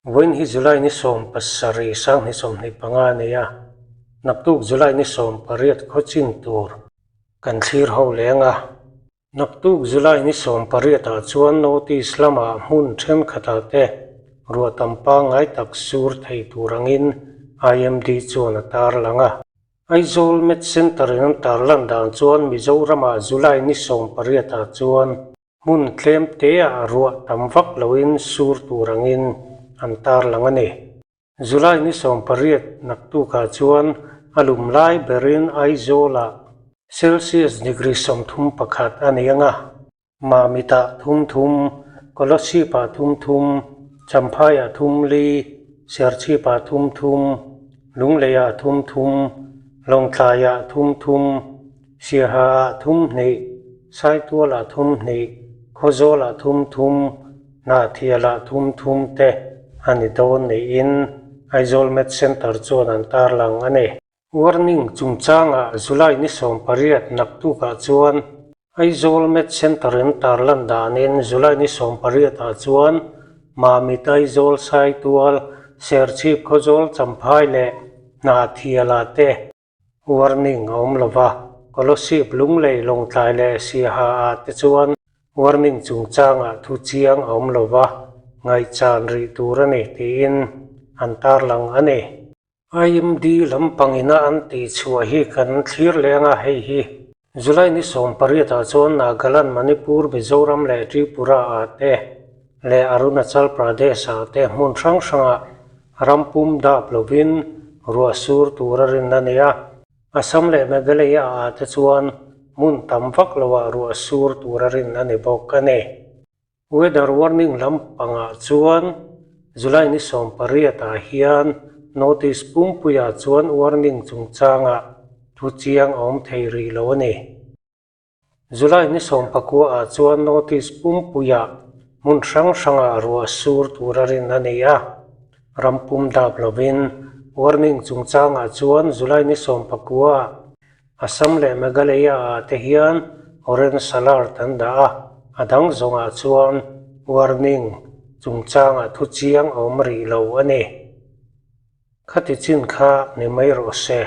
Vawiin hi July ni 17 2025 a ni a, naktuk July ni 18 khawchin tur kan thlir ho leng a. Naktuk July ni 18 ah chuan notice lamah hmun thenkhatah te ruah tam pangngai tak sur thei tur angin IMD chuan a tarlang a. Aizawl Met Centre in an tarlan dan chuan Mizoramah July ni 18 ah chuan hmun tlem teah ruah tam vak loin sur tur angin an tarlang a ni. July ni 18 naktukah chuan a lum lai berin Aizawlah Celsius degree 31 a ni ang a, Mamitah 33, Kolosipah 33, Champhaiah 34, Serchhipah 33, Lungleiah 33, Lawngtlaiah 33, Siahaah 32, Saitualah 32, Khawzawlah 33, Hnahthialah 33 te a ni dawn niin Aizawl Met Centre chuan an tarlang a ni. Warning chungchangah July ni 18 naktukah chuan Aizawl Met Centre in tarlan danin July ni 18 ah chuan Mamit Aizawl Saitual Serchhip Khawzawl Champhai leh Hnahthialah te warning a awm lova, Kolosip Lunglei Lawngtlai leh Siaha ah te chuan warning chungchangah thu chiang a awm lova, ngaihchan rih tur a ni tiin an tarlang a ni. IMD lampangina an tih chhuah hi kan thlir leng a, hei hi July ni 18 ah chuan Nagaland, Manipur, Mizoram leh Tripura ah te leh Arunachal Pradesh ah te hmun hrang hrangah ram pum dap lovin ruah sur tur a rin a ni a. Assam leh Meghalaya ah te chuan hmun tam vak loah ruah sur tur a rin a ni bawk a ni. Weather warning lampangah chuan July ni 18 ah hian notice pumpuiah chuan warning chungchangah thu chiang a awm thei rih lo a ni. July ni 19 ah chuan notice pumpuiah hmun hrang hrangah ruah sur tur a rin a ni a, ram pum dap lovin warning chungchangah chuan July ni 19 ah Assam leh Meghalaya ah te hian orange alert an dah a, a dang zawngah chuan warning chungchangah thu chiang a awm rih lo a ni. Khati chin kha ni mai rawh se.